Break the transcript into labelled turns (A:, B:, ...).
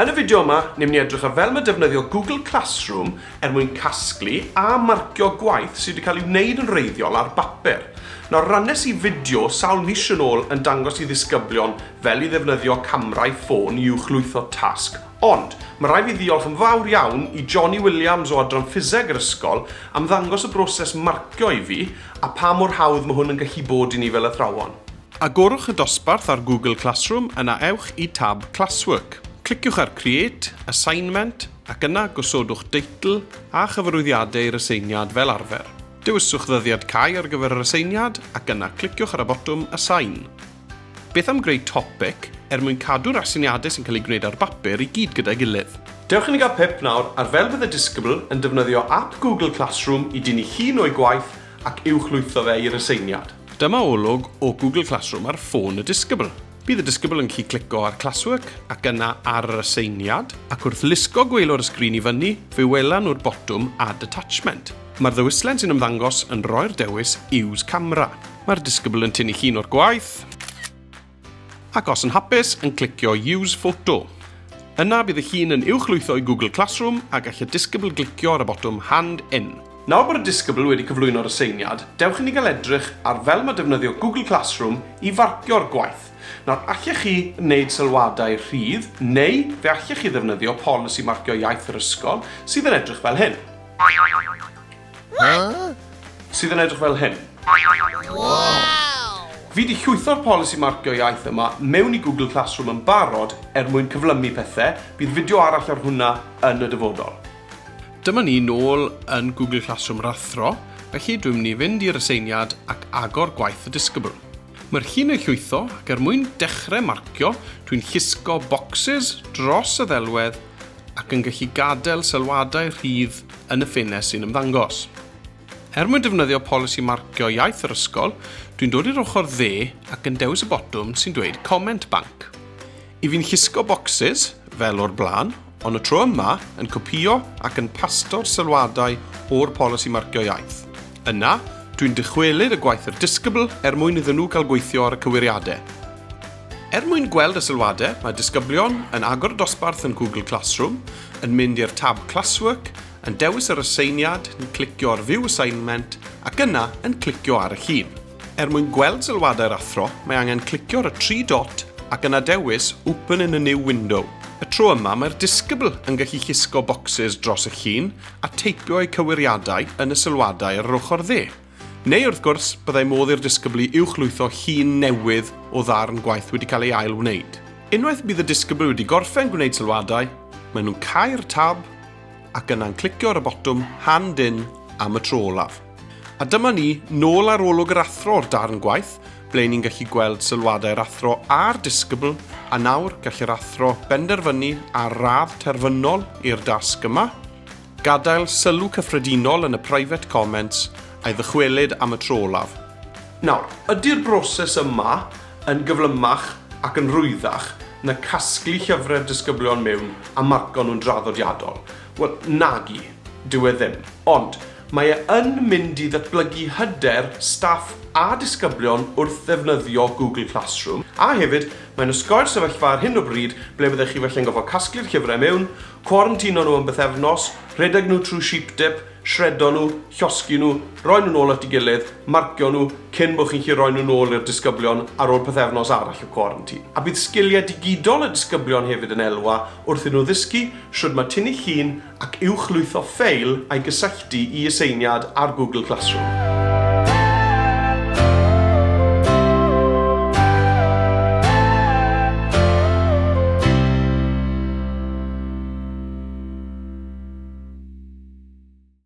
A: Yn y fideo yma, ni'n mynd i edrych ar fel mae defnyddio Google Classroom er mwyn casglu a marcio gwaith sydd wedi cael ei wneud yn wreiddiol ar bapur. Nawr, rannes i fideo sawl mis yn ôl yn dangos i ddisgyblion fel i ddefnyddio camrau ffôn i uwchlwytho tasg, ond mae rhaid fi ddiolch yn fawr iawn i Johnny Williams o adran Ffiseg yr ysgol am ddangos y broses marcio i fi a pa mor hawdd mae hwn yn gallu bod i ni fel athrawon. Agorwch y dosbarth ar Google Classroom yna ewch i tab Classwork. Cliciwch ar Create, Assignment ac yna gosodwch deitl a chyfarwyddiadau i'r aseiniad fel arfer. Dewiswch ddyddiad cau ar gyfer yr aseiniad ac yna cliciwch ar y botwm Assign. Beth am greu topic er mwyn cadw'r aseiniadau sy'n cael eu gwneud ar bapur i gyd gyda'i gilydd? Dewch i ni gael pip nawr ar fel bydd y disgybl yn defnyddio ap Google Classroom i dynnu llun o'i gwaith ac uwchlwytho fe i'r aseiniad. Dyma olwg o Google Classroom ar ffôn y disgybl. Bydd y disgybl yn gallu clico ar Classwork ac yna ar yr aseiniad, ac wrth lusgo gwaelod y sgrin i fyny, fe welan nhw'r botwm Add Attachment. Mae'r ddewislen sy'n ymddangos yn rhoi'r dewis Use Camera. Mae'r disgybl yn tynnu llun o'r gwaith, ac os yn hapus, yn clicio Use Photo. Yna bydd y llun yn uwchlwytho i Google Classroom a gall y disgybl glicio ar y botwm Hand In. Nawr bod y disgybl wedi cyflwyno'r aseiniad, dewch i ni gael edrych ar fel mae defnyddio Google Classroom i farcio'r gwaith. Nawr, allech chi wneud sylwadau rhydd, neu fe allech chi ddefnyddio polisi marcio iaith yr ysgol, sydd yn edrych fel hyn. Sydd yn edrych fel hyn. Fi 'di llwytho'r polisi marcio iaith yma mewn i Google Classroom yn barod er mwyn cyflymu pethe, bydd fideo arall ar hwnna yn y dyfodol. Dyma ni nôl yn Google Classroom yr athro, felly dwi'n mynd i fynd i'r aseiniad ac agor gwaith y disgybl. Mae'r llun yn llwytho ac er mwyn dechrau marcio, dwi'n llusgo bocsys dros y ddelwedd ac yn gallu gadael sylwadau rhydd yn y ffenest sy'n ymddangos. Er mwyn defnyddio polisi marcio iaith yr ysgol, dwi'n dod i'r ochr dde ac yn dewis y botwm sy'n dweud Comment Bank. I fi'n llusgo bocsys, fel o'r blaen, ond y tro yma yn copïo ac yn pasto'r sylwadau o'r polisi marcio iaith. Yna, dwi'n dychwelyd y gwaith i'r disgybl er mwyn iddyn nhw cael gweithio ar y cywiriadau. Er mwyn gweld y sylwadau, mae disgyblion yn agor y dosbarth yn Google Classroom, yn mynd i'r tab Classwork, yn dewis yr aseiniad, yn clicio ar View Assignment ac yna yn clicio ar y llun. Er mwyn gweld sylwadau'r athro, mae angen clicio ar y tri dot ac yna dewis Open in a new window. Y tro yma, mae'r disgybl yn gallu llusgo bocsys dros y llun a teipio eu cywiriadau yn y sylwadau ar yr ochr dde. Neu wrth gwrs, byddai modd i'r disgyblu uwchlwytho llun newydd o ddarn gwaith wedi cael ei ail-wneud. Unwaith bydd y disgybl wedi gorffen gwneud sylwadau, maen nhw'n cau'r tab ac yna'n clicio ar y botwm Hand In am y tro olaf. A dyma ni, nôl ar olwg yr athro o'r darn gwaith, ble ni'n gallu gweld sylwadau'r athro a'r disgybl, a nawr gall yr athro benderfynu ar radd terfynol i'r dasg yma, Gadael sylw cyffredinol yn y private comments a'i ddychwelyd am y tro olaf. Nawr, ydy'r broses yma yn gyflymach ac yn rhwyddach na casglu llyfrau'r disgyblion mewn a marco nhw'n draddodiadol? Wel, nagi, dyw e ddim. Ond, mae e yn mynd i ddatblygu hyder staff a disgyblion wrth ddefnyddio Google Classroom, a hefyd, mae'n osgoi'r sefyllfa ar hyn o bryd ble byddech chi falle'n gorfod casglu'r llyfrau mewn, Cwarantino nhw am bythefnos, rhedeg nhw trwy sheep dip, shredo nhw, llosgi nhw, rhoi nhw'n ôl at ei gilydd, marcio nhw, cyn bod chi'n gallu rhoi nhw'n ôl i'r disgyblion ar ôl pythefnos arall o quarantine. A bydd sgiliau digidol y disgyblion hefyd yn elwa wrth iddyn nhw ddysgu shwd mae tynnu llun ac uwchlwytho ffeil a'i gysylltu i aseiniad ar Google Classroom.